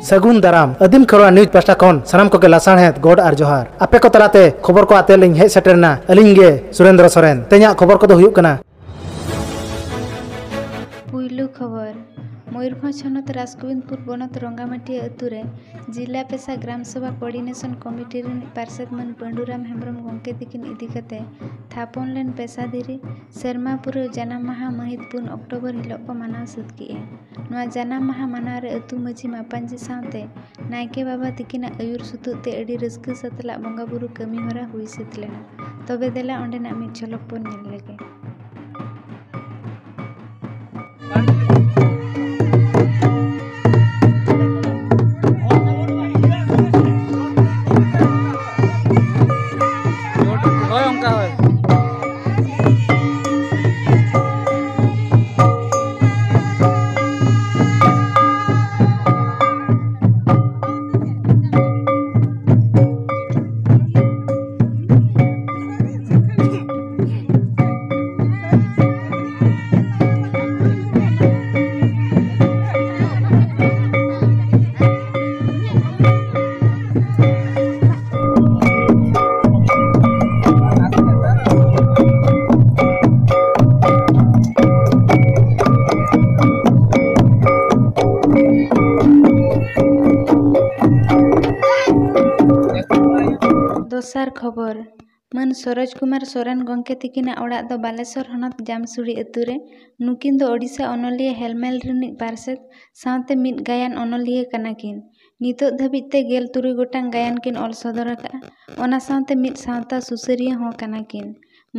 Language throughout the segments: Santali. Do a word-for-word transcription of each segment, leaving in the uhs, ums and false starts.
ᱥᱟᱹᱜᱩᱱ ᱫᱟᱨᱟᱢ᱾ ᱟᱹᱫᱤᱢ ᱠᱷᱮᱨᱣᱟᱲ ᱱᱤᱭᱩᱡᱽ ᱯᱟᱦᱴᱟ ᱠᱷᱚᱱ ᱥᱟᱱᱟᱢ ᱠᱚᱜᱮ ᱞᱟᱥᱟᱲᱦᱮᱫ ᱜᱚᱰ ᱟᱨ ᱡᱚᱦᱟᱨ᱾ ᱟᱯᱮ ᱠᱚ ᱛᱟᱞᱟᱛᱮ ᱠᱷᱚᱵᱚᱨ ᱠᱚ ᱟᱛᱮ ᱞᱤᱧ ᱦᱮᱡ ᱥᱮᱴᱮᱨ ᱮᱱᱟ, ᱟᱹᱞᱤᱧ ᱜᱮ ᱥᱩᱨᱮᱱᱫᱨᱚ ᱥᱚᱨᱮᱱ᱾ ᱛᱮᱦᱮᱧᱟᱜ ᱠᱷᱚᱵᱚᱨ ᱠᱚᱫᱚ ᱦᱩᱭᱩᱜ ᱠᱟᱱᱟ᱾ ᱯᱩᱭᱞᱩ ᱠᱷᱚᱵᱚᱨ, ᱢᱚᱭᱩᱨᱵᱷᱚᱸᱡᱽ ᱦᱚᱱᱚᱛ ᱨᱟᱥᱜᱳᱵᱤᱱᱫᱽᱯᱩᱨ ᱵᱚᱱᱚᱛ ᱨᱚᱝᱜᱟᱢᱟᱹᱴᱤᱭᱟᱹ ᱟᱹᱛᱩ ᱨᱮ ᱡᱤᱞᱟ ᱯᱮᱥᱟ ᱜᱨᱟᱢ ᱥᱚᱵᱷᱟ ᱠᱳᱚᱨᱰᱤᱱᱮᱥᱚᱱ ᱠᱚᱢᱤᱴᱤ ᱨᱤᱱᱤᱡ ᱯᱟᱨᱥᱮᱛ ᱢᱟᱹᱱ ᱯᱟᱹᱰᱩᱨᱟᱢ ᱦᱮᱢᱵᱨᱚᱢ ᱜᱚᱢᱠᱮ ᱛᱤᱠᱤᱱ ᱤᱫᱤ ᱠᱟᱛᱮ ᱛᱷᱟᱯᱚᱱ ᱞᱮᱱ ᱯᱮᱥᱟ ᱫᱷᱤᱨᱤ ᱥᱮᱨᱢᱟ ᱯᱩᱨᱟᱹᱣ ᱡᱟᱱᱟᱢ ᱢᱟᱦᱟ ᱢᱟᱹᱦᱤᱛ ᱯᱩᱱ ᱚᱠᱴᱳᱵᱚᱨ ᱦᱤᱞᱚᱜ ᱠᱚ ᱢᱟᱱᱟᱣ ᱥᱟᱹᱛ ᱠᱮᱜᱼᱟ᱾ ᱱᱚᱣᱟ ᱡᱟᱱᱟᱢ ᱢᱟᱦᱟ ᱢᱟᱱᱟᱣ ᱨᱮ ᱟᱹᱛᱩ ᱢᱟᱹᱡᱷᱤ ᱢᱟᱯᱟᱧᱡᱤ ᱥᱟᱶᱛᱮ ᱱᱟᱭᱠᱮ ᱵᱟᱵᱟ ᱛᱤᱠᱤᱱᱟᱜ ᱟᱹᱭᱩᱨ ᱥᱩᱛᱩᱜ ᱛᱮ ᱟᱹᱰᱤ ᱨᱟᱹᱥᱠᱟᱹ ᱥᱟᱛᱞᱟᱜ ᱵᱚᱸᱜᱟ ᱵᱩᱨᱩ ᱠᱟᱹᱢᱤ ᱦᱚᱨᱟ ᱦᱩᱭ ᱥᱟᱹᱛ ᱞᱮᱱᱟ᱾ ᱛᱚᱵᱮ ᱫᱮᱞᱟ ᱚᱸᱰᱮᱱᱟᱜ ᱢᱤᱫ ᱡᱷᱚᱞᱚᱠ ᱵᱚᱱ ᱧᱮᱞ ᱞᱮᱜᱮ᱾ ᱦᱳᱭ, ᱚᱱᱠᱟ ᱦᱳᱭ᱾ ᱫᱚᱥᱟᱨ ᱠᱷᱚᱵᱚᱨ, ᱢᱟᱹᱱ ᱥᱚᱨᱳᱡᱽ ᱠᱩᱢᱟᱨ ᱥᱚᱨᱮᱱ ᱜᱚᱢᱠᱮ ᱛᱤᱠᱤᱱᱟᱜ ᱚᱲᱟᱜ ᱫᱚ ᱵᱟᱞᱮᱥᱚᱨ ᱦᱚᱱᱚᱛ ᱡᱟᱢᱥᱩᱲᱤ ᱟᱹᱛᱩ ᱨᱮ᱾ ᱱᱩᱠᱤᱱ ᱫᱚ ᱳᱰᱤᱥᱟ ᱚᱱᱚᱞᱤᱭᱟᱹ ᱦᱮᱞᱢᱮᱞ ᱨᱤᱱᱤᱡ ᱯᱟᱨᱥᱮᱛ ᱥᱟᱶᱛᱮ ᱢᱤᱫ ᱜᱟᱭᱟᱱ ᱚᱱᱚᱞᱤᱭᱟᱹ ᱠᱟᱱᱟ ᱠᱤᱱ᱾ ᱱᱤᱛᱚᱜ ᱫᱷᱟᱹᱵᱤᱡ ᱛᱮ ᱜᱮᱞ ᱛᱩᱨᱩᱭ ᱜᱚᱴᱟᱝ ᱜᱟᱭᱟᱱ ᱠᱤᱱ ᱚᱞ ᱥᱚᱫᱚᱨ ᱟᱠᱟᱫᱼᱟ᱾ ᱚᱱᱟ ᱥᱟᱶᱛᱮ ᱢᱤᱫ ᱥᱟᱶᱛᱟ ᱥᱩᱥᱟᱹᱨᱤᱭᱟᱹ ᱦᱚᱸ ᱠᱟᱱᱟ ᱠᱤᱱ᱾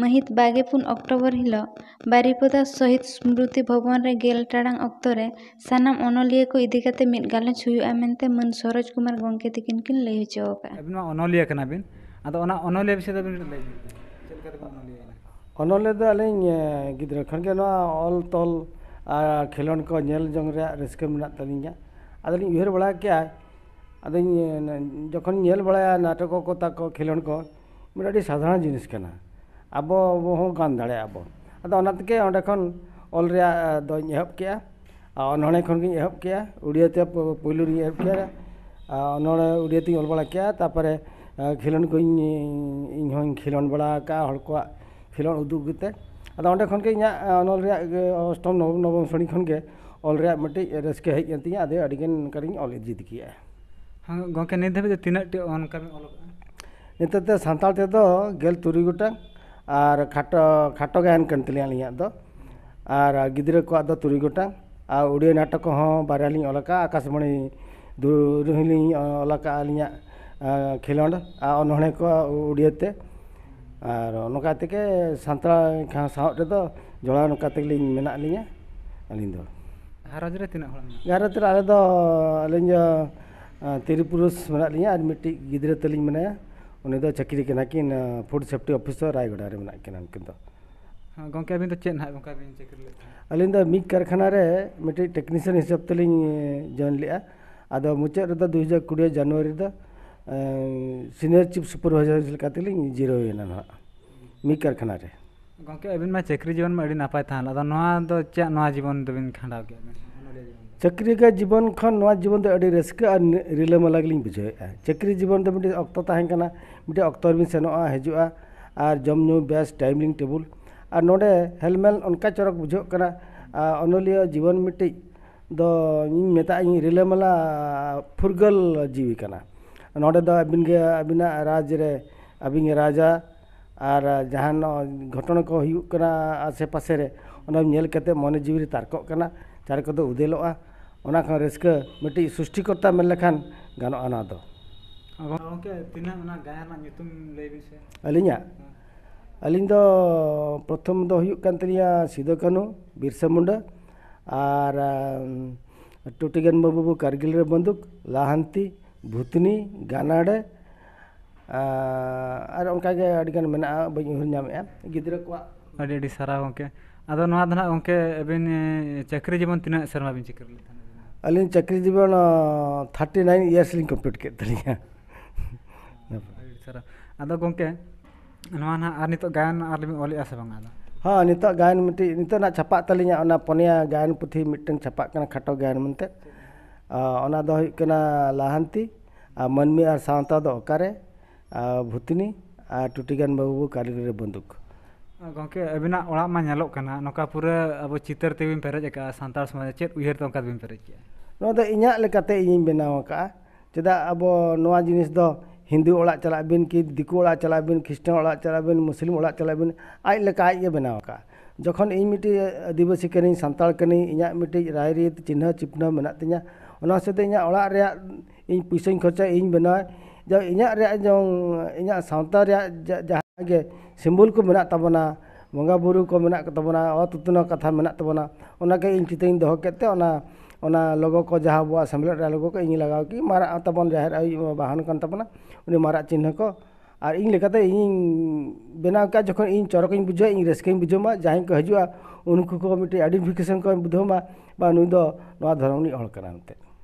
ᱢᱟᱹᱦᱤᱛ ᱵᱟᱨ ᱜᱮᱞ ᱯᱩᱱ ᱚᱠᱴᱳᱵᱚᱨ ᱦᱤᱞᱚᱜ ᱵᱟᱨᱤᱯᱚᱫᱟ ᱥᱚᱦᱤᱫ ᱥᱢᱨᱩᱛᱤ ᱵᱷᱚᱵᱚᱱ ᱨᱮ ᱜᱮᱞ ᱴᱟᱲᱟᱝ ᱚᱠᱛᱚ ᱨᱮ ᱥᱟᱱᱟᱢ ᱚᱱᱚᱞᱤᱭᱟᱹ ᱠᱚ ᱤᱫᱤ ᱠᱟᱛᱮ ᱢᱤᱫ ᱜᱟᱞᱚᱪ ᱦᱩᱭᱩᱜᱼᱟ ᱢᱮᱱᱛᱮ ᱢᱟᱹᱱ ᱥᱚᱨᱳᱡᱽ ᱠᱩᱢᱟᱨ ᱜᱚᱢᱠᱮ ᱛᱤᱠᱤᱱ ᱠᱤᱱ ᱞᱟᱹᱭ ᱦᱚᱪᱚ ᱟᱠᱟᱫᱼᱟ᱾ ᱟᱹᱵᱤᱱ ᱢᱟ ᱚᱱᱚᱞᱤᱭᱟᱹ ᱠᱟᱱᱟ ᱵᱤᱱ, ᱟᱫᱚ ᱚᱱᱟ ᱚᱱᱚᱞᱤᱭᱟᱹ ᱵᱤᱥᱚᱭ ᱫᱚ ᱟᱹᱵᱤᱱ ᱞᱟᱹᱭ ᱵᱤᱱ, ᱪᱮᱫ ᱞᱮᱠᱟ ᱛᱮᱵᱤᱱ ᱚᱱᱚᱞᱤᱭᱟᱹ ᱠᱟᱱᱟ? ᱚᱱᱚᱞᱤᱭᱟᱹ ᱫᱚ ᱟᱹᱞᱤᱧ, ᱮ, ᱜᱤᱫᱽᱨᱟᱹ ᱠᱷᱚᱱ ᱜᱮ ᱱᱚᱣᱟ ᱚᱞ ᱛᱚᱞ ᱟᱨ ᱠᱷᱮᱞᱳᱸᱰ ᱠᱚ ᱧᱮᱞ ᱡᱚᱝ ᱨᱮᱭᱟᱜ ᱨᱟᱹᱥᱠᱟᱹ ᱢᱮᱱᱟᱜ ᱛᱟᱹᱞᱤᱧ ᱜᱮᱭᱟ᱾ ᱟᱫᱚᱞᱤᱧ ᱩᱭᱦᱟᱹᱨ ᱵᱟᱲᱟ ᱠᱮᱜᱼᱟ, ᱟᱫᱚᱧ, ᱮ, ᱡᱚᱠᱷᱚᱱ ᱧᱮᱞ ᱵᱟᱲᱟᱭᱟ ᱱᱟᱴᱚᱠ ᱠᱚ ᱛᱟᱠᱚ ᱠᱷᱮᱞᱳᱸᱰ ᱠᱚ, ᱢᱤᱫ ᱟᱹᱰᱤ ᱥᱟᱫᱷᱟᱨᱚᱱ ᱡᱤᱱᱤᱥ ᱠᱟᱱᱟ, ᱟᱵᱚ, ᱟᱵᱚ ᱦᱚᱸ ᱜᱟᱱ ᱫᱟᱲᱮᱭᱟᱜᱼᱟ ᱵᱚᱱ᱾ ᱟᱫᱚ ᱚᱱᱟ ᱛᱮᱜᱮ ᱚᱸᱰᱮ ᱠᱷᱚᱱ ᱚᱞ ᱨᱮᱭᱟᱜ, ᱮ, ᱫᱚᱧ ᱮᱦᱚᱵ ᱠᱮᱜᱼᱟ᱾ ᱚᱱᱚᱬᱦᱮ ᱠᱷᱚᱱ ᱜᱤᱧ ᱮᱦᱚᱵ ᱠᱮᱜᱼᱟ, ᱩᱲᱤᱭᱟᱹ ᱛᱮ ᱯᱳ-, ᱯᱳᱭᱞᱳ ᱨᱤᱧ ᱮᱦᱚᱵ ᱠᱮᱜᱼᱟ᱾ ᱟᱨ ᱚᱱᱚᱬᱦᱮ ᱩᱲᱤᱭᱟᱹ ᱛᱤᱧ ᱚᱞ ᱵᱟᱲᱟ ᱠᱮᱜᱼᱟ, ᱛᱟᱨᱯᱚᱨᱮ, ᱟᱨ, ᱠᱷᱮᱞᱳᱸᱰ ᱠᱚᱧ, ᱤᱧ ᱦᱚᱸᱧ ᱠᱷᱮᱞᱳᱸᱰ ᱵᱟᱲᱟ ᱟᱠᱟᱫᱼᱟ, ᱦᱚᱲ ᱠᱚᱣᱟᱜ ᱠᱷᱮᱞᱳᱸᱰ ᱩᱫᱩᱜ ᱠᱟᱛᱮ᱾ ᱟᱫᱚ ᱚᱸᱰᱮ ᱠᱷᱚᱱ ᱜᱮ ᱤᱧᱟᱹᱜ, ᱟᱨ, ᱚᱱᱚᱞ ᱨᱮᱭᱟᱜ ᱜᱮ ᱚᱥᱴᱚᱢ, ᱱᱚᱵᱚᱢ, ᱱᱚᱵᱚᱢ ᱥᱨᱮᱬᱤ ᱠᱷᱚᱱ ᱜᱮ ᱚᱞ ᱨᱮᱭᱟᱜ ᱢᱤᱫᱴᱤᱡ ᱨᱟᱹᱥᱠᱟᱹ ᱦᱮᱡ ᱮᱱ ᱛᱤᱧᱟᱹ, ᱟᱫᱚ ᱟᱹᱰᱤ ᱜᱟᱱ ᱚᱱᱠᱟ ᱨᱤᱧ ᱚᱞ ᱤᱫᱤ ᱠᱮᱜᱼᱟ᱾ ᱦᱮᱸ, ᱜᱚᱢᱠᱮ, ᱱᱤᱛ ᱫᱷᱟᱹᱵᱤᱡ ᱛᱮ ᱛᱤᱱᱟᱹᱜ ᱴᱤ ᱚᱱᱠᱟ ᱵᱤᱱ ᱚᱞ ᱟᱠᱟᱫᱼᱟ? ᱱᱤᱛᱚᱜ ᱛᱮ ᱥᱟᱱᱛᱟᱲ ᱛᱮᱫᱚ ᱜᱮᱞ ᱛᱩᱨᱩᱭ ᱜᱚᱴᱟᱝ, ᱟᱨ ᱠᱷᱟᱴᱚ, ᱠᱷᱟᱴᱚ ᱜᱟᱭᱟᱱ ᱠᱟᱱ ᱛᱟᱹᱞᱤᱧᱟ ᱟᱹᱞᱤᱧᱟᱜ ᱫᱚ, ᱟᱨ ᱜᱤᱫᱽᱨᱟᱹ ᱠᱚᱣᱟᱜ ᱫᱚ ᱛᱩᱨᱩᱭ ᱜᱚᱴᱟᱝ, ᱟᱨ ᱩᱲᱤᱭᱟᱹ ᱱᱟᱴᱚᱠ ᱠᱚᱦᱚᱸ ᱵᱟᱨᱭᱟ ᱞᱤᱧ ᱚᱞ ᱟᱠᱟᱫᱼᱟ, ᱟᱠᱟᱥᱵᱟᱬᱤ ᱫᱩ-, ᱨᱮᱦᱚᱸ ᱞᱤᱧ ᱚᱞ ᱟᱠᱟᱫᱼᱟ ᱟᱹᱞᱤᱧᱟᱜ, ᱟᱸ, ᱠᱷᱮᱞᱳᱸᱰ ᱟᱨ ᱚᱱᱚᱬᱦᱮ ᱠᱚ ᱩᱲᱤᱭᱟᱹ ᱛᱮ᱾ ᱟᱨ ᱱᱚᱝᱠᱟ ᱛᱮᱜᱮ ᱥᱟᱱᱛᱟᱲ ᱠᱷᱟᱱ ᱥᱟᱶᱦᱮᱫ ᱨᱮᱫᱚ ᱡᱚᱲᱟᱣ ᱱᱚᱝᱠᱟ ᱛᱮᱜᱮᱞᱤᱧ ᱢᱮᱱᱟᱜ ᱞᱤᱧᱟ ᱟᱹᱞᱤᱧ ᱫᱚ᱾ ᱜᱷᱟᱨᱚᱸᱡᱽ ᱨᱮ ᱛᱤᱱᱟᱹᱜ ᱦᱚᱲ ᱢᱮᱱᱟᱜ ᱯᱮᱭᱟ? ᱜᱷᱟᱨᱚᱸᱡᱽ ᱨᱮ ᱟᱞᱮ ᱫᱚ, ᱟᱹᱞᱤᱧ ᱫᱚ, ᱟᱸ, ᱛᱤᱨᱤ ᱯᱩᱨᱩᱥ ᱢᱮᱱᱟᱜ ᱞᱤᱧᱟ ᱟᱨ ᱢᱤᱫᱴᱤᱡ ᱜᱤᱫᱽᱨᱟᱹ ᱛᱟᱹᱞᱤᱧ ᱢᱮᱱᱟᱭᱟ, ᱩᱱᱤ ᱫᱚ ᱪᱟᱹᱠᱨᱤ ᱠᱟᱱᱟ ᱠᱤᱱ, ᱟᱸ, food safety officer ᱨᱟᱭᱜᱚᱰᱟ ᱨᱮ ᱢᱮᱱᱟᱜ ᱠᱤᱱᱟ ᱩᱱᱠᱤᱱ ᱫᱚ᱾ ᱦᱮᱸ, ᱜᱚᱢᱠᱮ, ᱟᱹᱵᱤᱱ ᱫᱚ ᱪᱮᱫ ᱱᱟᱦᱟᱜ ᱚᱱᱠᱟ ᱵᱤᱱ ᱪᱟᱹᱠᱨᱤ ᱞᱮᱫ ᱛᱟᱦᱮᱸᱫ? ᱟᱹᱞᱤᱧ ᱫᱚ ᱢᱤᱫ ᱠᱟᱨᱠᱷᱟᱱᱟ ᱨᱮ ᱢᱤᱫᱴᱤᱡ technician ᱦᱤᱥᱟᱹᱵ ᱛᱮᱞᱤᱧ, ᱮ, join ᱞᱮᱫᱼᱟ᱾ ᱟᱫᱚ ᱢᱩᱪᱟᱹᱫ ᱨᱮᱫᱚ ᱫᱩ ᱦᱟᱡᱟᱨ ᱠᱩᱲᱤ ᱡᱟᱱᱩᱣᱟᱨᱤ ᱨᱮᱫᱚ, ᱮ, senior chief supervisor ᱞᱮᱠᱟ ᱛᱮᱞᱤᱧ ᱡᱤᱨᱟᱹᱣ ᱮᱱᱟ ᱱᱟᱦᱟᱜ ᱢᱤᱫ ᱠᱟᱨᱠᱷᱟᱱᱟ ᱨᱮ᱾ ᱜᱚᱢᱠᱮ, ᱟᱹᱵᱤᱱ ᱢᱟ ᱪᱟᱹᱠᱨᱤ ᱡᱤᱵᱚᱱ ᱢᱟ ᱟᱹᱰᱤ ᱱᱟᱯᱟᱭ ᱛᱟᱦᱮᱸ ᱞᱮᱱ, ᱟᱫᱚ ᱱᱚᱣᱟ ᱫᱚ ᱪᱮᱫ ᱱᱚᱣᱟ ᱡᱤᱵᱚᱱ ᱫᱚᱵᱤᱱ ᱠᱷᱟᱸᱰᱟᱣ ᱠᱮᱫᱼᱟ ᱵᱤᱱ? ᱚᱱᱚᱞᱤᱭᱟᱹ ᱡᱤᱵᱚᱱ ᱫᱚ? ᱪᱟᱹᱠᱨᱤ ᱜᱮ ᱡᱤᱵᱚᱱ ᱠᱷᱚᱱ ᱱᱚᱣᱟ ᱡᱤᱵᱚᱱ ᱫᱚ ᱟᱹᱰᱤ ᱨᱟᱹᱥᱠᱟᱹ ᱟᱨ ᱱᱤ-, ᱨᱤᱞᱟᱹᱢᱟᱞᱟ ᱜᱮᱞᱤᱧ ᱵᱩᱡᱷᱟᱹᱣᱮᱫᱼᱟ᱾ ᱪᱟᱹᱠᱨᱤ ᱡᱤᱵᱚᱱ ᱫᱚ ᱢᱤᱫᱴᱤᱡ ᱚᱠᱛᱚ ᱛᱟᱦᱮᱸ ᱠᱟᱱᱟ, ᱢᱤᱫᱴᱤᱡ ᱚᱠᱛᱚ ᱨᱮᱵᱤᱱ ᱥᱮᱱᱚᱜᱼᱟ, ᱦᱤᱡᱩᱜᱼᱟ, ᱟᱨ ᱡᱚᱢ ᱧᱩ ᱵᱮᱥ, timing table᱾ ᱟᱨ ᱱᱚᱰᱮ ᱦᱮᱞᱢᱮᱞ ᱚᱱᱠᱟ ᱪᱚᱨᱚᱠ ᱵᱩᱡᱷᱟᱹᱜ ᱠᱟᱱᱟ᱾ ᱟᱨ ᱚᱱᱚᱞᱤᱭᱟᱹ ᱡᱤᱵᱚᱱ ᱢᱤᱫᱴᱤᱡ ᱫᱚ ᱤᱧ ᱢᱮᱛᱟᱜ ᱟᱹᱧ ᱨᱤᱞᱟᱹᱢᱟᱞᱟ ᱯᱷᱩᱨᱜᱟᱹᱞ ᱡᱤᱣᱤ ᱠᱟᱱᱟ᱾ ᱱᱚᱰᱮ ᱫᱚ ᱟᱹᱵᱤᱱ ᱜᱮ ᱟᱹᱵᱤᱱᱟᱜ ᱨᱟᱡᱽ ᱨᱮ ᱟᱹᱵᱤᱱ ᱜᱮ ᱨᱟᱡᱟ, ᱟᱨ ᱡᱟᱦᱟᱱ ᱜᱷᱚᱴᱚᱱᱟ ᱠᱚ ᱦᱩᱭᱩᱜ ᱠᱟᱱᱟ ᱟᱥᱮ ᱯᱟᱥᱮ ᱨᱮ, ᱚᱱᱟ ᱧᱮᱞ ᱠᱟᱛᱮ ᱢᱚᱱᱮ ᱡᱤᱣᱤ ᱨᱮ ᱛᱟᱨᱠᱚᱜ ᱠᱟᱱᱟ, ᱪᱟᱨᱮ ᱠᱚᱫᱚ ᱩᱫᱮᱞᱚᱜᱼᱟ᱾ ᱚᱱᱟ ᱠᱷᱚᱱ ᱨᱟᱹᱥᱠᱟᱹ ᱢᱤᱫᱴᱤᱡ ᱥᱨᱤᱥᱴᱤᱠᱚᱨᱛᱟ ᱢᱮᱱ ᱞᱮᱠᱷᱟᱱ ᱜᱟᱱᱚᱜᱼᱟ ᱱᱚᱣᱟ ᱫᱚ᱾ ᱜᱚᱢᱠᱮ, ᱛᱤᱱᱟᱹᱜ ᱚᱱᱟ ᱜᱟᱭᱟᱱ ᱨᱮᱱᱟᱜ ᱧᱩᱛᱩᱢ ᱞᱟᱹᱭ ᱵᱤᱱ ᱥᱮ? ᱟᱹᱞᱤᱧᱟᱜ? ᱦᱮᱸ᱾ ᱟᱹᱞᱤᱧ ᱫᱚ ᱯᱨᱚᱛᱷᱚᱢ ᱫᱚ ᱦᱩᱭᱩᱜ ᱠᱟᱱ ᱛᱟᱹᱞᱤᱧᱟ ᱥᱤᱫᱩ ᱠᱟᱹᱱᱦᱩ, ᱵᱤᱨᱥᱟ ᱢᱩᱱᱰᱟ, ᱟᱨ, ᱟᱢ, ᱴᱩᱴᱤ ᱜᱟᱱ ᱵᱟᱹᱵᱩ ᱠᱟᱨᱜᱤᱞ ᱨᱮ ᱵᱟᱱᱫᱩᱠ, ᱞᱟᱦᱟᱱᱛᱤ, ᱵᱷᱩᱛᱱᱤ, ᱜᱟᱱᱟᱰᱮ, ᱟᱨ, ᱟᱨ ᱚᱱᱠᱟ ᱜᱮ ᱟᱹᱰᱤ ᱜᱟᱱ ᱢᱮᱱᱟᱜᱼᱟ, ᱵᱟᱹᱧ ᱩᱭᱦᱟᱹᱨ ᱧᱟᱢᱮᱫᱼᱟ᱾ ᱜᱤᱫᱽᱨᱟᱹ ᱠᱚᱣᱟᱜ᱾ ᱟᱹᱰᱤ ᱟᱹᱰᱤ ᱥᱟᱨᱦᱟᱣ ᱜᱚᱢᱠᱮ᱾ ᱟᱫᱚ ᱱᱚᱣᱟ ᱫᱚ ᱱᱟᱦᱟᱜ ᱜᱚᱢᱠᱮ ᱟᱹᱵᱤᱱ, ᱮ, ᱪᱟᱹᱠᱨᱤ ᱡᱤᱵᱚᱱ ᱛᱤᱱᱟᱹᱜ ᱥᱮᱨᱢᱟ ᱵᱤᱱ ᱪᱟᱹᱠᱨᱤ ᱞᱮᱫ ᱛᱟᱦᱮᱱᱟ? ᱟᱹᱞᱤᱧ ᱪᱟᱹᱠᱨᱤ ᱡᱤᱵᱚᱱ, ᱟᱸ, thirty nine years ᱞᱤᱧ complete ᱠᱮᱫ ᱛᱟᱹᱞᱤᱧᱟ᱾ ᱟᱹᱰᱤ ᱥᱟᱨᱦᱟᱣ᱾ ᱟᱫᱚ ᱜᱚᱢᱠᱮ, ᱱᱚᱣᱟ ᱱᱟᱦᱟᱜ ᱟᱨ ᱱᱤᱛᱚᱜ ᱜᱟᱭᱟᱱ ᱟᱨ ᱵᱤᱱ ᱚᱞᱮᱜᱼᱟ ᱥᱮ ᱵᱟᱝᱟ ᱟᱫᱚ? ᱦᱚᱸ, ᱱᱤᱛᱚᱜ ᱜᱟᱭᱟᱱ ᱢᱤᱫᱴᱤᱡ, ᱱᱤᱛᱚᱜ ᱱᱟᱜ ᱪᱷᱟᱯᱟᱜ ᱛᱟᱹᱞᱤᱧᱟ, ᱚᱱᱟ ᱯᱚᱱᱭᱟ ᱜᱟᱭᱟᱱ ᱯᱩᱛᱷᱤ ᱢᱤᱫᱴᱟᱝ ᱪᱷᱟᱯᱟᱜ ᱠᱟᱱᱟ, ᱠᱷᱟᱴᱚ ᱜᱟᱭᱟᱱ ᱢᱮᱱᱛᱮ᱾ ᱟᱨ ᱚᱱᱟ ᱫᱚ ᱦᱩᱭᱩᱜ ᱠᱟᱱᱟ ᱞᱟᱦᱟᱱᱛᱤ ᱟᱨ ᱢᱟᱹᱱᱢᱤ ᱟᱨ ᱥᱟᱶᱛᱟ ᱫᱚ ᱚᱠᱟᱨᱮ, ᱟᱨ ᱵᱷᱩᱛᱱᱤ ᱟᱨ ᱴᱩᱴᱤᱜᱟᱱ ᱵᱟᱹᱵᱩ ᱠᱟᱹᱨᱤ ᱨᱮ ᱵᱟᱹᱱᱫᱩᱠ᱾ ᱜᱚᱢᱠᱮ, ᱟᱹᱵᱤᱱᱟᱜ ᱚᱲᱟᱜ ᱢᱟ ᱧᱮᱞᱚᱜ ᱠᱟᱱᱟ, ᱱᱚᱝᱠᱟ ᱯᱩᱨᱟᱹ ᱟᱵᱚ ᱪᱤᱛᱟᱹᱨ ᱛᱮᱵᱤᱱ ᱯᱮᱨᱮᱡ ᱟᱠᱟᱫᱼᱟ ᱥᱟᱱᱛᱟᱲ ᱥᱚᱢᱟᱡᱽ᱾ ᱪᱮᱫ ᱩᱭᱦᱟᱹᱨ ᱛᱮ ᱚᱱᱠᱟ ᱵᱤᱱ ᱯᱮᱨᱮᱡ ᱠᱮᱜᱼᱟ? ᱱᱚᱣᱟ ᱫᱚ ᱤᱧᱟᱹᱜ ᱞᱮᱠᱟᱛᱮ ᱤᱧᱤᱧ ᱵᱮᱱᱟᱣ ᱟᱠᱟᱫᱼᱟ᱾ ᱪᱮᱫᱟᱜ ᱟᱵᱚ ᱱᱚᱣᱟ ᱡᱤᱱᱤᱥ ᱫᱚ ᱦᱤᱱᱫᱩ ᱚᱲᱟᱜ ᱪᱟᱞᱟᱜ ᱵᱤᱱ, ᱠᱤ ᱫᱤᱠᱩ ᱚᱲᱟᱜ ᱪᱟᱞᱟᱜ ᱵᱤᱱ, ᱠᱷᱨᱤᱥᱴᱟᱱ ᱚᱲᱟᱜ ᱪᱟᱞᱟᱜ ᱵᱤᱱ, ᱢᱩᱥᱞᱤᱢ ᱚᱲᱟᱜ ᱪᱟᱞᱟᱜ ᱵᱤᱱ, ᱟᱡ ᱞᱮᱠᱟ ᱟᱡ ᱜᱮ ᱵᱮᱱᱟᱣ ᱟᱠᱟᱫᱼᱟ᱾ ᱡᱚᱠᱷᱚᱱ ᱤᱧ ᱢᱤᱫᱴᱤᱡ ᱟᱹᱫᱤᱵᱟᱹᱥᱤ ᱠᱟᱹᱱᱟᱹᱧ, ᱥᱟᱱᱛᱟᱲ ᱠᱟᱹᱱᱟᱹᱧ, ᱤᱧᱟᱹᱜ ᱢᱤᱫᱴᱤᱡ ᱨᱟᱭᱨᱤᱛ ᱪᱤᱱᱦᱟᱹ ᱪᱤᱯᱱᱟᱹ ᱢᱮᱱᱟᱜ ᱛᱤᱧᱟᱹ, ᱚᱱᱟ ᱦᱤᱥᱟᱹᱵ ᱛᱮ ᱤᱧᱟᱹᱜ ᱚᱲᱟᱜ ᱨᱮᱭᱟᱜ ᱤᱧ ᱯᱩᱭᱥᱟᱹᱧ ᱠᱷᱚᱨᱪᱟᱭᱟ, ᱤᱧ ᱵᱮᱱᱟᱣᱟ᱾ ᱡᱮ ᱤᱧᱟᱹᱜ ᱨᱮᱭᱟᱜ ᱡᱚᱝ, ᱤᱧᱟᱹᱜ ᱥᱟᱶᱛᱟ ᱨᱮᱭᱟᱜ ᱡᱟ-, ᱡᱟᱦᱟᱸ ᱜᱮ symbol ᱠᱚ ᱢᱮᱱᱟᱜ ᱛᱟᱵᱚᱱᱟ, ᱵᱚᱸᱜᱟ ᱵᱩᱨᱩ ᱠᱚ ᱢᱮᱱᱟᱜ ᱛᱟᱵᱚᱱᱟ, ᱚᱛ ᱩᱛᱱᱟᱹᱣ ᱠᱟᱛᱷᱟ ᱢᱮᱱᱟᱜ ᱛᱟᱵᱚᱱᱟ, ᱚᱱᱟ ᱜᱮ ᱤᱧ ᱪᱤᱛᱟᱹᱧ ᱫᱚᱦᱚ ᱠᱮᱫ ᱛᱮ ᱚᱱᱟ, ᱚᱱᱟ logo ᱠᱚ, ᱡᱟᱦᱟᱸ ᱟᱵᱚᱣᱟᱜ ᱥᱮᱢᱞᱮᱫ ᱨᱮᱭᱟᱜ logo ᱠᱚ ᱤᱧ ᱞᱟᱜᱟᱣ ᱠᱮᱫ᱾ ᱢᱟᱨᱟᱜ ᱛᱟᱵᱚᱱ ᱡᱟᱦᱮᱨ ᱟᱭᱳ ᱵᱟᱦᱚᱱ ᱠᱟᱱ ᱛᱟᱵᱚᱱᱟ, ᱩᱱᱤ ᱢᱟᱨᱟᱜ ᱪᱤᱱᱦᱟᱹ ᱠᱚ᱾ ᱟᱨ ᱤᱧ ᱞᱮᱠᱟᱛᱮ ᱤᱧᱤᱧ ᱵᱮᱱᱟᱣ ᱠᱮᱫᱼᱟ, ᱡᱚᱠᱷᱚᱱ ᱤᱧ ᱪᱚᱨᱚᱠᱤᱧ ᱵᱩᱡᱷᱟᱹᱣᱟ, ᱤᱧ ᱨᱟᱹᱥᱠᱟᱹᱧ ᱵᱩᱡᱷᱟᱹᱣ ᱢᱟ, ᱡᱟᱦᱟᱸᱭ ᱠᱚ ᱦᱤᱡᱩᱜᱼᱟ ᱩᱱᱠᱩ ᱠᱚ ᱢᱤᱫᱴᱤᱡ identification ᱠᱚ ᱵᱩᱡᱷᱟᱹᱣ ᱢᱟ, ᱵᱟ ᱱᱩᱭ ᱫᱚ ᱱᱚᱣᱟ ᱫᱷᱚᱨᱚᱢ ᱨᱤᱱᱤᱡ ᱦᱚᱲ ᱠᱟᱱᱟ ᱢᱮᱱᱛᱮ᱾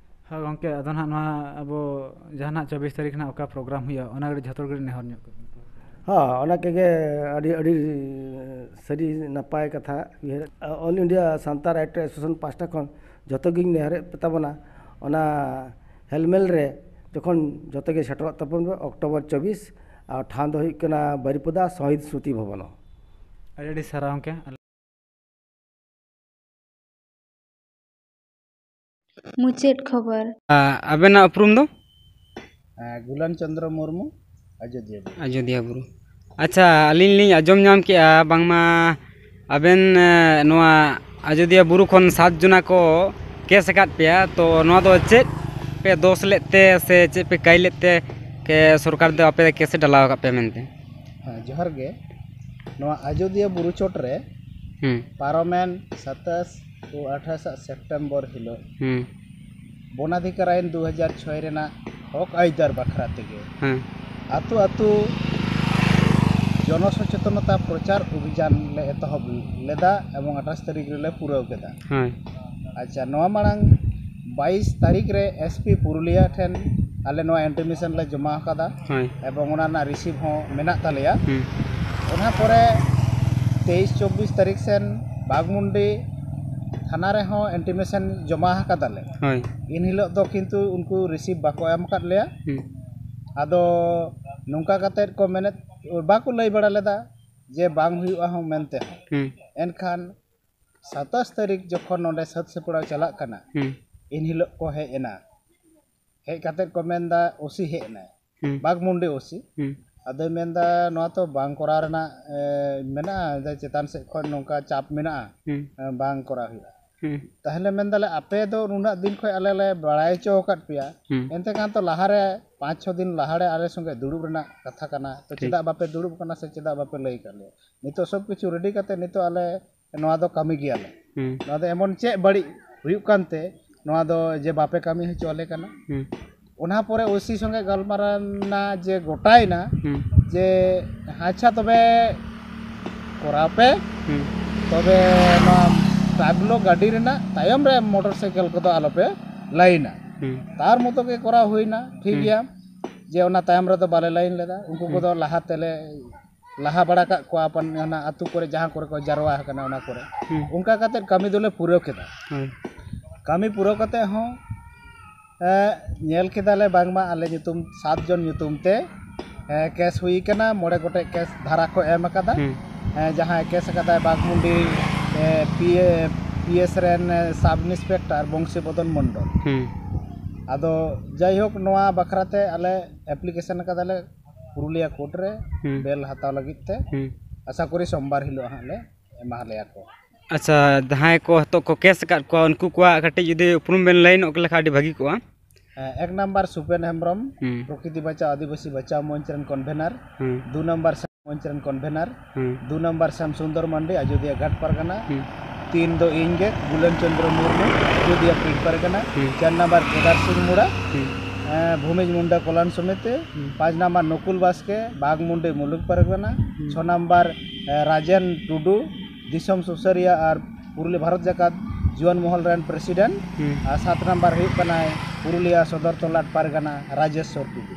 ᱦᱳᱭ ᱜᱚᱢᱠᱮ, ᱟᱫᱚ ᱱᱟᱦᱟᱜ ᱱᱚᱣᱟ ᱟᱵᱚ ᱡᱟᱦᱟᱱᱟᱜ ᱪᱚᱵᱵᱤᱥ ᱛᱟᱹᱨᱤᱠᱷ ᱱᱟᱦᱟᱜ ᱚᱠᱟ program ᱦᱩᱭᱩᱜᱼᱟ, ᱚᱱᱟ ᱠᱟᱹᱴᱤᱡ ᱡᱷᱚᱛᱚ ᱦᱚᱲ ᱠᱟᱹᱴᱤᱡ ᱱᱮᱦᱚᱨ ᱧᱚᱜ ᱠᱚ᱾ ᱦᱚᱸ, ᱚᱱᱟ ᱠᱚᱜᱮ ᱟᱹᱰᱤ, ᱟᱹᱰᱤ ᱥᱟᱹᱨᱤ ᱱᱟᱯᱟᱭ ᱠᱟᱛᱷᱟ ᱩᱭᱦᱟᱹᱨ᱾ All India Santara Writer Association ᱯᱟᱦᱴᱟ ᱠᱷᱚᱱ ᱡᱷᱚᱛᱚ ᱜᱤᱧ ᱱᱮᱦᱚᱨᱮᱫ ᱯᱮ ᱛᱟᱵᱚᱱᱟ, ᱚᱱᱟ ᱦᱮᱞᱢᱮᱞ ᱨᱮ ᱡᱚᱠᱷᱚᱱ ᱡᱷᱚᱛᱚ ᱜᱮ ᱥᱮᱴᱮᱨᱚᱜ ᱛᱟᱵᱚᱱ ᱯᱮ, ᱚᱠᱴᱳᱵᱚᱨ ᱪᱚᱵᱵᱤᱥ, ᱟᱨ ᱴᱷᱟᱶ ᱫᱚ ᱦᱩᱭᱩᱜ ᱠᱟᱱᱟ ᱵᱟᱨᱤᱯᱚᱫᱟ ᱥᱚᱦᱤᱫ ᱥᱢᱨᱩᱛᱤ ᱵᱷᱚᱵᱚᱱ᱾ ᱟᱹᱰᱤ ᱟᱹᱰᱤ ᱥᱟᱨᱦᱟᱣ ᱜᱚᱢᱠᱮ᱾ ᱢᱩᱪᱟᱹᱫ ᱠᱷᱚᱵᱚᱨ᱾ ᱟ, ᱟᱵᱮᱱᱟᱜ ᱩᱯᱨᱩᱢ ᱫᱚ? ᱟ, ᱜᱩᱞᱟᱱ ᱪᱚᱱᱫᱨᱚ ᱢᱩᱨᱢᱩ, ᱟᱡᱚᱫᱤᱭᱟᱹ ᱵᱩᱨᱩ᱾ ᱟᱡᱚᱫᱤᱭᱟᱹ ᱵᱩᱨᱩ᱾ ᱟᱪᱪᱷᱟ, ᱟᱹᱞᱤᱧ ᱞᱤᱧ ᱟᱸᱡᱚᱢ ᱧᱟᱢ ᱠᱮᱜᱼᱟ ᱵᱟᱝᱢᱟ ᱟᱵᱮᱱ, ᱮ, ᱱᱚᱣᱟ ᱟᱡᱚᱫᱤᱭᱟᱹ ᱵᱩᱨᱩ ᱠᱷᱚᱱ ᱥᱟᱛ ᱡᱚᱱᱟ ᱠᱚ case ᱟᱠᱟᱫ ᱯᱮᱭᱟ, ᱛᱚ ᱱᱚᱣᱟ ᱫᱚ ᱪᱮᱫ ᱯᱮ ᱫᱳᱥ ᱞᱮᱫ ᱛᱮ ᱥᱮ ᱪᱮᱫ ᱯᱮ ᱠᱟᱹᱭ ᱞᱮᱫ ᱛᱮ ᱠᱮ-, ᱥᱚᱨᱠᱟᱨ ᱫᱚ ᱟᱯᱮ case ᱮ ᱰᱟᱞᱟᱣ ᱟᱠᱟᱫ ᱯᱮᱭᱟ ᱢᱮᱱᱛᱮ? ᱦᱮᱸ, ᱡᱚᱦᱟᱨ ᱜᱮ᱾ ᱱᱚᱣᱟ ᱟᱡᱚᱫᱤᱭᱟᱹ ᱵᱩᱨᱩ ᱪᱚᱴ ᱨᱮ ᱦᱩᱸ᱾ ᱯᱟᱨᱚᱢᱮᱱ ᱥᱟᱛᱟᱥ ᱟᱨ ᱟᱴᱷᱟᱥ ᱟᱜ ᱥᱮᱯᱴᱮᱢᱵᱚᱨ ᱦᱤᱞᱳᱜ ᱦᱩᱸ᱾ ᱵᱚᱱᱟᱫᱷᱤᱠᱟᱨ ᱟᱭᱤᱱ ᱫᱩ ᱦᱟᱡᱟᱨ ᱪᱷᱚᱭ ᱨᱮᱱᱟᱜ ᱦᱚᱠ ᱟᱹᱭᱫᱟᱹᱨ ᱵᱟᱠᱷᱨᱟ ᱛᱮᱜᱮ ᱦᱮᱸ᱾ ᱟᱛᱳ ᱟᱛᱳ ᱡᱚᱱᱚ ᱥᱚᱪᱮᱛᱚᱱᱚᱛᱟ ᱯᱨᱚᱪᱟᱨ ᱚᱵᱷᱤᱡᱟᱱ ᱞᱮ ᱮᱛᱚᱦᱚᱵ ᱞᱮᱫᱟ ᱮᱵᱚᱝ ᱟᱴᱷᱟᱥ ᱛᱟᱹᱨᱤᱠᱷ ᱨᱮᱞᱮ ᱯᱩᱨᱟᱹᱣ ᱠᱮᱫᱟ᱾ ᱦᱳᱭ᱾ ᱟᱪᱪᱷᱟ, ᱱᱚᱣᱟ ᱢᱟᱲᱟᱝ ᱵᱟᱭᱤᱥ ᱛᱟᱹᱨᱤᱠᱷ ᱨᱮ SP ᱯᱩᱨᱩᱞᱤᱭᱟᱹ ᱴᱷᱮᱱ ᱟᱞᱮ ᱱᱚᱣᱟ intimation ᱞᱮ ᱡᱚᱢᱟ ᱟᱠᱟᱫᱟ ᱦᱳᱭ᱾ ᱮᱵᱚᱝ ᱚᱱᱟ ᱨᱮᱱᱟᱜ receipt ᱦᱚᱸ ᱢᱮᱱᱟᱜ ᱛᱟᱞᱮᱭᱟ᱾ ᱦᱩᱸ᱾ ᱚᱱᱟ ᱯᱚᱨᱮ ᱛᱮᱭᱤᱥ ᱪᱚᱵᱵᱤᱥ ᱛᱟᱹᱨᱤᱠᱷ ᱥᱮᱱ ᱵᱟᱜᱽᱢᱩᱱᱰᱤ ᱛᱷᱟᱱᱟ ᱨᱮᱦᱚᱸ ᱤᱱᱴᱤᱢᱮᱥᱚᱱ ᱡᱚᱢᱟ ᱟᱠᱟᱫᱟᱞᱮ᱾ ᱦᱳᱭ᱾ ᱤᱱ ᱦᱤᱞᱳᱜ ᱫᱚ ᱠᱤᱱᱛᱩ ᱩᱱᱠᱩ ᱨᱤᱥᱤᱵᱷ ᱵᱟᱠᱚ ᱮᱢ ᱟᱠᱟᱫ ᱞᱮᱭᱟ᱾ ᱦᱩᱸ᱾ ᱟᱫᱚ ᱱᱚᱝᱠᱟ ᱠᱟᱛᱮᱫ ᱠᱚ ᱢᱮᱱᱮᱫ, ᱵᱟᱠᱚ ᱞᱟᱹᱭ ᱵᱟᱲᱟ ᱞᱮᱫᱟ ᱡᱮ ᱵᱟᱝ ᱦᱩᱭᱩᱜᱼᱟ ᱦᱚᱸ ᱢᱮᱱᱛᱮ ᱦᱚᱸ᱾ ᱦᱩᱸ᱾ ᱮᱱᱠᱷᱟᱱ ᱥᱟᱛᱟᱥ ᱛᱟᱹᱨᱤᱠᱷ ᱡᱚᱠᱷᱚᱱ ᱱᱚᱰᱮ ᱥᱟᱹᱛ ᱥᱟᱯᱲᱟᱣ ᱪᱟᱞᱟᱜ ᱠᱟᱱᱟ, ᱦᱩᱸ᱾ ᱤᱱ ᱦᱤᱞᱳᱜ ᱠᱚ ᱦᱮᱡ ᱮᱱᱟ᱾ ᱦᱮᱡ ᱠᱟᱛᱮᱫ ᱠᱚ ᱢᱮᱱᱫᱟ, ᱳᱥᱤ ᱦᱮᱡ ᱮᱱᱟᱭ, ᱦᱩᱸ᱾ ᱵᱟᱜᱽᱢᱩᱱᱰᱤ ᱳᱥᱤ᱾ ᱦᱩᱸ᱾ ᱟᱫᱚᱭ ᱢᱮᱱᱫᱟ, ᱱᱚᱣᱟ ᱛᱚ ᱵᱟᱝ ᱠᱚᱨᱟᱣ ᱨᱮᱱᱟᱜ, ᱮ, ᱢᱮᱱᱟᱜᱼᱟ, ᱡᱮ ᱪᱮᱛᱟᱱ ᱥᱮᱫ ᱠᱷᱚᱱ ᱱᱚᱝᱠᱟ ᱪᱟᱯ ᱢᱮᱱᱟᱜᱼᱟ, ᱦᱩᱸ᱾ ᱮ, ᱵᱟᱝ ᱠᱚᱨᱟᱣ ᱦᱩᱭᱩᱜᱼᱟ᱾ ᱦᱩᱸ᱾ ᱛᱟᱦᱚᱞᱮ ᱢᱮᱱᱫᱟᱞᱮ, ᱟᱯᱮ ᱫᱚ ᱱᱩᱱᱟᱹᱜ ᱫᱤᱱ ᱠᱷᱚᱱ ᱟᱞᱮ ᱞᱮ ᱵᱟᱲᱟᱭ ᱦᱚᱪᱚ ᱟᱠᱟᱫ ᱯᱮᱭᱟ, ᱦᱩᱸ᱾ ᱮᱱᱛᱮ ᱠᱷᱟᱱ ᱛᱚ ᱞᱟᱦᱟᱨᱮ ᱯᱟᱸᱪ ᱪᱷᱚ ᱫᱤᱱ ᱞᱟᱦᱟᱨᱮ ᱟᱞᱮ ᱥᱚᱸᱜᱮ ᱫᱩᱲᱩᱵ ᱨᱮᱱᱟᱜ ᱠᱟᱛᱷᱟ ᱠᱟᱱᱟ, ᱛᱚ ᱴᱷᱤᱠ᱾ ᱪᱮᱫᱟᱜ ᱵᱟᱯᱮ ᱫᱩᱲᱩᱵ ᱠᱟᱱᱟ ᱥᱮ ᱪᱮᱫᱟᱜ ᱵᱟᱯᱮ ᱞᱟᱹᱭ ᱟᱠᱟᱫ ᱞᱮᱭᱟ? ᱱᱤᱛᱚᱜ ᱥᱚᱵ ᱠᱤᱪᱷᱩ ᱨᱮᱰᱤ ᱠᱟᱛᱮ ᱱᱤᱛᱚᱜ ᱟᱞᱮ ᱱᱚᱣᱟ ᱫᱚ ᱠᱟᱹᱢᱤ ᱜᱮᱭᱟᱞᱮ᱾ ᱦᱩᱸ᱾ ᱱᱚᱣᱟ ᱫᱚ ᱮᱢᱚᱱ ᱪᱮᱫ ᱵᱟᱹᱲᱤᱡ ᱦᱩᱭᱩᱜ ᱠᱟᱱᱛᱮ ᱱᱚᱣᱟ ᱫᱚ ᱡᱮ ᱵᱟᱯᱮ ᱠᱟᱹᱢᱤ ᱦᱚᱪᱚ ᱟᱞᱮ ᱠᱟᱱᱟ? ᱦᱩᱸ᱾ ᱚᱱᱟ ᱯᱚᱨᱮ ᱳᱥᱤ ᱥᱚᱸᱜᱮ ᱜᱟᱞᱢᱟᱨᱟᱣ ᱮᱱᱟ ᱡᱮ ᱜᱚᱴᱟᱭᱮᱱᱟ ᱦᱩᱸ᱾ ᱡᱮ ᱟᱪᱪᱷᱟ ᱛᱚᱵᱮ ᱠᱚᱨᱟᱣ ᱯᱮ, ᱦᱩᱸ᱾ ᱛᱚᱵᱮ ᱱᱚᱣᱟ ᱴᱟᱵᱞᱳ ᱜᱟᱹᱰᱤ ᱨᱮᱱᱟᱜ ᱛᱟᱭᱚᱢ ᱨᱮ ᱢᱚᱴᱚᱨ ᱥᱟᱭᱠᱮᱞ ᱠᱚᱫᱚ ᱟᱞᱚᱯᱮ ᱞᱟᱭᱤᱱᱟ᱾ ᱦᱩᱸ᱾ ᱛᱟᱨ ᱢᱚᱛᱚ ᱜᱮ ᱠᱚᱨᱟᱣ ᱦᱩᱭᱱᱟ, ᱴᱷᱤᱠ ᱦᱩᱸ᱾ ᱜᱮᱭᱟ, ᱡᱮ ᱚᱱᱟ ᱛᱟᱭᱚᱢ ᱨᱮᱫᱚ ᱵᱟᱞᱮ ᱞᱟᱭᱤᱱ ᱞᱮᱫᱟ, ᱩᱱᱠᱩ ᱦᱩᱸ᱾ ᱠᱚᱫᱚ ᱞᱟᱦᱟ ᱛᱮᱞᱮ ᱞᱟᱦᱟ ᱵᱟᱲᱟ ᱠᱟᱜ ᱠᱚᱣᱟ, ᱟᱯᱟᱱ ᱚᱱᱟ ᱟᱹᱛᱩ ᱠᱚᱨᱮ ᱡᱟᱦᱟᱸ ᱠᱚᱨᱮ ᱠᱚ ᱡᱟᱨᱣᱟ ᱟᱠᱟᱱᱟ ᱚᱱᱟ ᱠᱚᱨᱮ᱾ ᱦᱩᱸ᱾ ᱚᱱᱠᱟ ᱠᱟᱛᱮᱫ ᱠᱟᱹᱢᱤ ᱫᱚᱞᱮ ᱯᱩᱨᱟᱹᱣ ᱠᱮᱫᱟ᱾ ᱦᱳᱭ᱾ ᱠᱟᱹᱢᱤ ᱯᱩᱨᱟᱹᱣ ᱠᱟᱛᱮᱫ ᱦᱚᱸ, ᱮ, ᱧᱮᱞ ᱠᱮᱫᱟᱞᱮ ᱵᱟᱝᱢᱟ ᱟᱞᱮ ᱧᱩᱛᱩᱢ, ᱥᱟᱛ ᱡᱚᱱ ᱧᱩᱛᱩᱢ ᱛᱮ, ᱮ, ᱠᱮᱥ ᱦᱩᱭ ᱠᱟᱱᱟ, ᱢᱚᱬᱮ ᱜᱚᱴᱮᱡ ᱠᱮᱥ ᱫᱷᱟᱨᱟ ᱠᱚ ᱮᱢ ᱟᱠᱟᱫᱟ᱾ ᱦᱩᱸ᱾ ᱮ, ᱡᱟᱦᱟᱸᱭ ᱠᱮᱥ ᱟᱠᱟᱫᱟᱭ ᱵᱟᱜᱽᱢᱩᱱᱰᱤ, ᱮ, ᱯᱤ ᱮ, ᱯᱤ ᱮᱥ ᱨᱮᱱ, ᱮ, ᱥᱟᱵ ᱤᱱᱥᱯᱮᱠᱴᱚᱨ ᱵᱚᱝᱥᱤ ᱵᱚᱫᱚᱱ ᱢᱚᱱᱰᱚᱞ᱾ ᱦᱩᱸ᱾ ᱟᱫᱚ ᱡᱟᱭᱦᱳᱠ, ᱱᱚᱣᱟ ᱵᱟᱠᱷᱨᱟ ᱛᱮ ᱟᱞᱮ ᱮᱯᱞᱤᱠᱮᱥᱚᱱ ᱟᱠᱟᱫᱟᱞᱮ ᱯᱩᱨᱩᱞᱤᱭᱟ ᱠᱳᱨᱴ ᱨᱮ ᱦᱩᱸ᱾ ᱵᱮᱞ ᱦᱟᱛᱟᱣ ᱞᱟᱹᱜᱤᱫ ᱛᱮ᱾ ᱦᱩᱸ᱾ ᱟᱥᱟ ᱠᱚᱨᱤ ᱥᱳᱢᱵᱟᱨ ᱦᱤᱞᱳᱜ ᱦᱟᱸᱜ ᱞᱮ ᱮᱢᱟ ᱞᱮᱭᱟ ᱠᱚ᱾ ᱟᱪᱪᱷᱟ, ᱡᱟᱦᱟᱸᱭ ᱠᱚ ᱱᱤᱛᱚᱜ ᱠᱚ ᱠᱮᱥ ᱟᱠᱟᱫ ᱠᱚᱣᱟ, ᱩᱱᱠᱩ ᱠᱚᱣᱟᱜ ᱠᱟᱹᱴᱤᱡ ᱡᱩᱫᱤ ᱩᱯᱨᱩᱢ ᱵᱮᱱ ᱞᱟᱹᱭ ᱧᱚᱜ ᱞᱮᱠᱷᱟᱱ ᱟᱹᱰᱤ ᱵᱷᱟᱹᱜᱤ ᱠᱚᱜᱼᱟ᱾ ᱦᱮᱸ, ᱮᱠ ᱱᱟᱢᱵᱟᱨ ᱥᱩᱯᱮᱱ ᱦᱮᱢᱵᱨᱚᱢ, ᱦᱩᱸ᱾ ᱯᱨᱚᱠᱨᱤᱛᱤ ᱵᱟᱧᱪᱟᱣ ᱟᱹᱫᱤᱵᱟᱹᱥᱤ ᱵᱟᱧᱪᱟᱣ ᱢᱚᱧᱪ ᱨᱮᱱ ᱠᱚᱱᱵᱷᱮᱱᱟᱨ᱾ ᱦᱩᱸ᱾ ᱫᱩ ᱱᱟᱢᱵᱟᱨ ᱢᱚᱧᱪ ᱨᱮᱱ ᱠᱚᱱᱵᱷᱮᱱᱟᱨ, ᱦᱩᱸ᱾ ᱫᱩ ᱱᱟᱢᱵᱟᱨ ᱥᱟᱢ ᱥᱩᱱᱫᱚᱨ ᱢᱟᱱᱰᱤ, ᱟᱡᱚᱫᱤᱭᱟᱹ ᱜᱷᱟᱴ ᱯᱟᱨᱜᱟᱱᱟ᱾ ᱦᱩᱸ᱾ ᱛᱤᱱ ᱫᱚ ᱤᱧ ᱜᱮ, ᱜᱩᱞᱟᱱ ᱪᱚᱱᱫᱨᱚ ᱢᱩᱨᱢᱩ, ᱟᱡᱚᱫᱤᱭᱟᱹ ᱯᱤᱲ ᱯᱟᱨᱜᱟᱱᱟ᱾ ᱦᱩᱸ᱾ ᱪᱟᱨ ᱱᱟᱢᱵᱟᱨ ᱠᱮᱫᱟᱨ ᱥᱤᱝ ᱢᱩᱲᱟ, ᱦᱩᱸ᱾ ᱮᱸ, ᱵᱷᱩᱢᱤᱡᱽ ᱢᱩᱱᱰᱟ ᱠᱚᱞᱟᱱ ᱥᱚᱢᱤᱛᱤ᱾ ᱦᱩᱸ᱾ ᱯᱟᱸᱪ ᱱᱟᱢᱵᱟᱨ ᱱᱚᱠᱩᱞ ᱵᱟᱥᱠᱮ, ᱵᱟᱜᱽᱢᱩᱱᱰᱤ ᱢᱩᱞᱩᱠ ᱯᱟᱨᱜᱟᱱᱟ᱾ ᱦᱩᱸ᱾ ᱪᱷᱚ ᱱᱟᱢᱵᱟᱨ, ᱮᱸ, ᱨᱟᱡᱮᱱ ᱴᱩᱰᱩ, ᱫᱤᱥᱚᱢ ᱥᱩᱥᱟᱹᱨᱤᱭᱟᱹ ᱟᱨ ᱯᱩᱨᱩᱞᱤᱭᱟᱹ ᱵᱷᱟᱨᱚᱛ ᱡᱟᱠᱟᱛ ᱡᱩᱣᱟᱹᱱ ᱢᱚᱦᱚᱞ ᱨᱮᱱ ᱯᱨᱮᱥᱤᱰᱮᱱᱴ᱾ ᱦᱩᱸ᱾ ᱟᱨ ᱥᱟᱛ ᱱᱟᱢᱵᱟᱨ ᱦᱩᱭᱩᱜ ᱠᱟᱱᱟᱭ ᱯᱩᱨᱩᱞᱤᱭᱟᱹ ᱥᱚᱫᱚᱨ ᱛᱚᱞᱟᱴ ᱯᱟᱨᱜᱟᱱᱟ ᱨᱟᱡᱮᱥᱣᱚᱨ ᱴᱩᱰᱩ᱾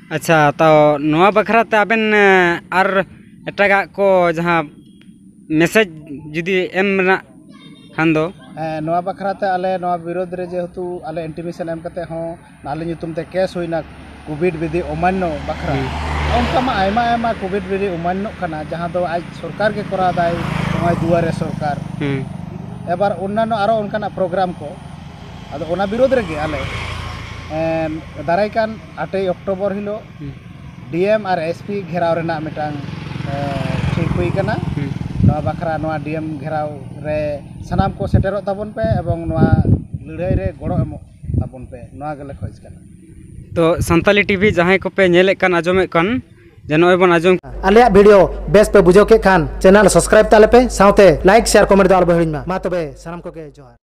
ᱟᱪᱪᱷᱟ, ᱛᱚ ᱱᱚᱣᱟ ᱵᱟᱠᱷᱨᱟ ᱛᱮ ᱟᱵᱮᱱ, ᱮᱸ, ᱟᱨ ᱮᱴᱟᱜᱟᱜ ᱠᱚ ᱡᱟᱦᱟᱸ ᱢᱮᱥᱮᱡᱽ ᱡᱩᱫᱤ ᱮᱢ ᱨᱮᱱᱟᱜ ᱠᱷᱟᱱ ᱫᱚ? ᱦᱮᱸ, ᱱᱚᱣᱟ ᱵᱟᱠᱷᱨᱟ ᱛᱮ ᱟᱞᱮ ᱱᱚᱣᱟ ᱵᱤᱨᱳᱫᱷ ᱨᱮ ᱡᱮᱦᱮᱛᱩ ᱟᱞᱮ ᱤᱱᱴᱤᱢᱮᱥᱚᱱ ᱮᱢ ᱠᱟᱛᱮ ᱦᱚᱸ ᱟᱞᱮ ᱧᱩᱛᱩᱢ ᱛᱮ ᱠᱮᱥ ᱦᱩᱭᱱᱟ, ᱠᱳᱵᱷᱤᱰ ᱵᱤᱫᱷᱤ ᱚᱢᱟᱱᱱᱚ ᱵᱟᱠᱷᱨᱟ᱾ ᱦᱩᱸ᱾ ᱚᱱᱠᱟ ᱢᱟ ᱟᱭᱢᱟ ᱟᱭᱢᱟ ᱠᱳᱵᱷᱤᱰ ᱵᱤᱫᱷᱤ ᱚᱢᱟᱱᱱᱚᱜ ᱠᱟᱱᱟ, ᱡᱟᱦᱟᱸ ᱫᱚ ᱟᱡ ᱥᱚᱨᱠᱟᱨ ᱜᱮ ᱠᱚᱨᱟᱣ ᱫᱟᱭ, ᱱᱚᱜᱼᱚᱭ ᱫᱩᱣᱟᱨᱮ ᱥᱚᱨᱠᱟᱨ᱾ ᱦᱩᱸ᱾ ᱮᱵᱟᱨ ᱚᱱᱱᱟᱱᱚ ᱟᱨᱚ ᱚᱱᱠᱟᱱᱟᱜ ᱯᱨᱳᱜᱨᱟᱢ ᱠᱚ, ᱟᱫᱚ ᱚᱱᱟ ᱵᱤᱨᱳᱫᱷ ᱨᱮᱜᱮ ᱟᱞᱮ, ᱮᱸ, ᱫᱟᱨᱟᱭ ᱠᱟᱱ ᱟᱴᱮᱭ ᱚᱠᱴᱳᱵᱚᱨ ᱦᱤᱞᱳᱜ ᱦᱩᱸ᱾ ᱰᱤ ᱮᱢ ᱟᱨ ᱮᱥ ᱯᱤ ᱜᱷᱮᱨᱟᱣ ᱨᱮᱱᱟᱜ ᱢᱤᱫᱴᱟᱝ, ᱮᱸ, ᱴᱷᱤᱠ ᱦᱩᱭ ᱠᱟᱱᱟ᱾ ᱦᱩᱸ᱾ ᱱᱚᱣᱟ ᱵᱟᱠᱷᱨᱟ ᱱᱚᱣᱟ ᱰᱤ ᱮᱢ ᱜᱷᱮᱨᱟᱣ ᱨᱮ ᱥᱟᱱᱟᱢ ᱠᱚ ᱥᱮᱴᱮᱨᱚᱜ ᱛᱟᱵᱚᱱ ᱯᱮ ᱮᱵᱚᱝ ᱱᱚᱣᱟ ᱞᱟᱹᱲᱦᱟᱹᱭ ᱨᱮ ᱜᱚᱲᱚ ᱮᱢᱚᱜ ᱛᱟᱵᱚᱱ ᱯᱮ, ᱱᱚᱣᱟ ᱜᱮᱞᱮ ᱠᱷᱚᱡᱽ ᱠᱟᱱᱟ᱾ ᱛᱚ ᱥᱟᱱᱛᱟᱞᱤ ᱴᱤᱵᱷᱤ ᱡᱟᱦᱟᱸᱭ ᱠᱚᱯᱮ ᱧᱮᱞᱮᱫ ᱠᱟᱱ, ᱟᱸᱡᱚᱢᱮᱫ ᱠᱟᱱ, ᱡᱮ ᱱᱚᱜᱼᱚᱭ ᱵᱚᱱ ᱟᱸᱡᱚᱢ ᱟᱞᱮᱭᱟᱜ ᱵᱷᱤᱰᱤᱭᱳ ᱵᱮᱥ ᱯᱮ ᱵᱩᱡᱷᱟᱹᱣ ᱠᱮᱫ ᱠᱷᱟᱱ ᱪᱮᱱᱮᱞ ᱥᱟᱵᱥᱠᱨᱟᱭᱤᱵ ᱛᱟᱞᱮ ᱯᱮ, ᱥᱟᱶᱛᱮ ᱞᱟᱭᱤᱠ, ᱥᱮᱭᱟᱨ, ᱠᱚᱢᱮᱱᱴ ᱫᱚ ᱟᱞᱚ ᱯᱮ ᱦᱤᱲᱤᱧ ᱢᱟ᱾ ᱢᱟ ᱛᱚᱵᱮ ᱥᱟᱱᱟᱢ ᱠᱚᱜᱮ ᱡᱚᱦᱟᱨ᱾